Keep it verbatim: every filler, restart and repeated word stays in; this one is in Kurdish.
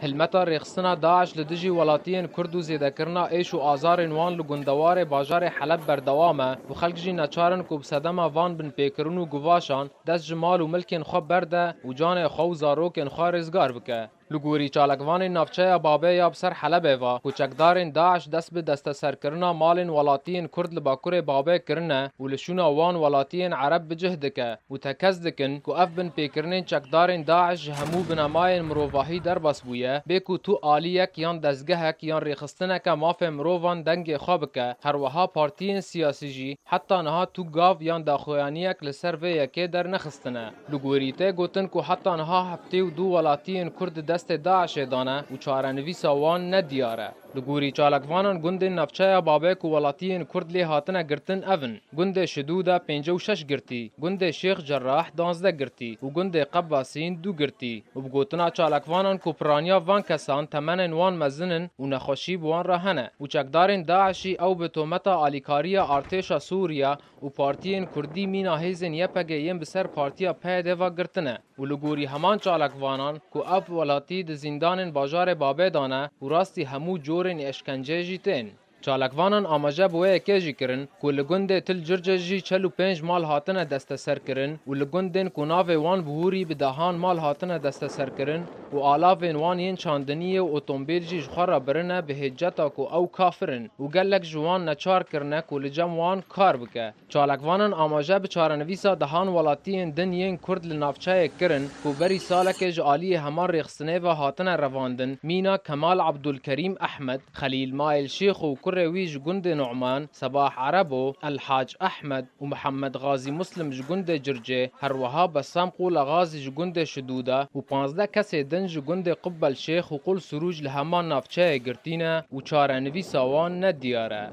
Hilmeta rêxistina DAIŞ li dijî welatiyên Kurd û zêdekirina êş û azarên wan li gundewarê bajarê Heleb berdewam e û xelk jî neçar in ku bi sedema van binpêkirin û guvaşan dest ji mal û milkên xwe berde û canê xwe û zarokên xwe rêzgar bike. Li gorî çalakvanên navçeya Babê ya bi ser Helebê ve ku çekdarên DAIŞ dest bi desteserkirina malên welatiyên Kurd li Bakurê Babê kirine û li şûna wan welatiyên Ereb bi cih dike û tekez dikin ku ev binpêkirinên çekdarên DAIŞ ji hemû binemayên mirovahî derbas bûye, bê ku tu aliyek yan dezgehek yan rêxistineke mafê mirovan dengê xwe bike, herweha partiyên siyasî jî heta niha tu gav yan daxuyaniyek li ser vê yekê dernexistine. Li gorî tê gotin ku heta niha heftê û du welatiyên Kurd di destê DAIŞê de ne û çarenivîsa wan ne diyar e. Li gorî çalakvanan gundên navçeya Babê ku welatiyên Kurd lê hatine girtin ev in: gundê Şidûde pêncî û şeş girtî, gundê Şêx Cerrah duwazdeh girtî û gundê Qebasîn du girtî û bi gotina çalakvanan ku piraniya van kesan temenên wan mezin in û nexweşî bi wan re hene û çekdarên DAIŞî ew bi tometa alîkariya artêşa Sûriye û partiyên Kurdî mîna hêzên Y P G yên bi ser partiya P Y D ve girtine û li gorî heman çalakvanan ku ev welatî di zîndanên bajarê Babê de ne û rastî hemû corên êşkencê jî tên. Çalakvanan amaje bi wê yekê jî kirin ku li gundê Til Circê jî çel û pênc mal hatine desteserkirin û li gundên ku navê wan bihûrî bi dehan mal hatine desteserkirin û alavên wan yên çandiniyê û otomobîl jî ji xwe re birine bi hêceta ku ew kafir in û gelek ji wan neçar kirine ku li cem wan kar bike. Çalakvanan amaje bi çarenivîsa dehan welatiyên din yên Kurd li navçeyê kirin ku berî salekê ji aliyê heman rêxistinê ve hatine revandin, mîna Kemal Abdulkerîm Ehmed, Xelîl Mail Şêx û kurê wî ji gundê Nu'man, Sebah Erebo, El Hac Ehmed û Mihemed Gazî Muslim ji gundê Circê, herweha Bessam Qûla Gazî ji gundê Şidûde û panzdeh kesê din ji gundê Qubbel Şêx û Qul Surûc li heman navçeyê girtî ne û çarenivîsa wan ne diyar e.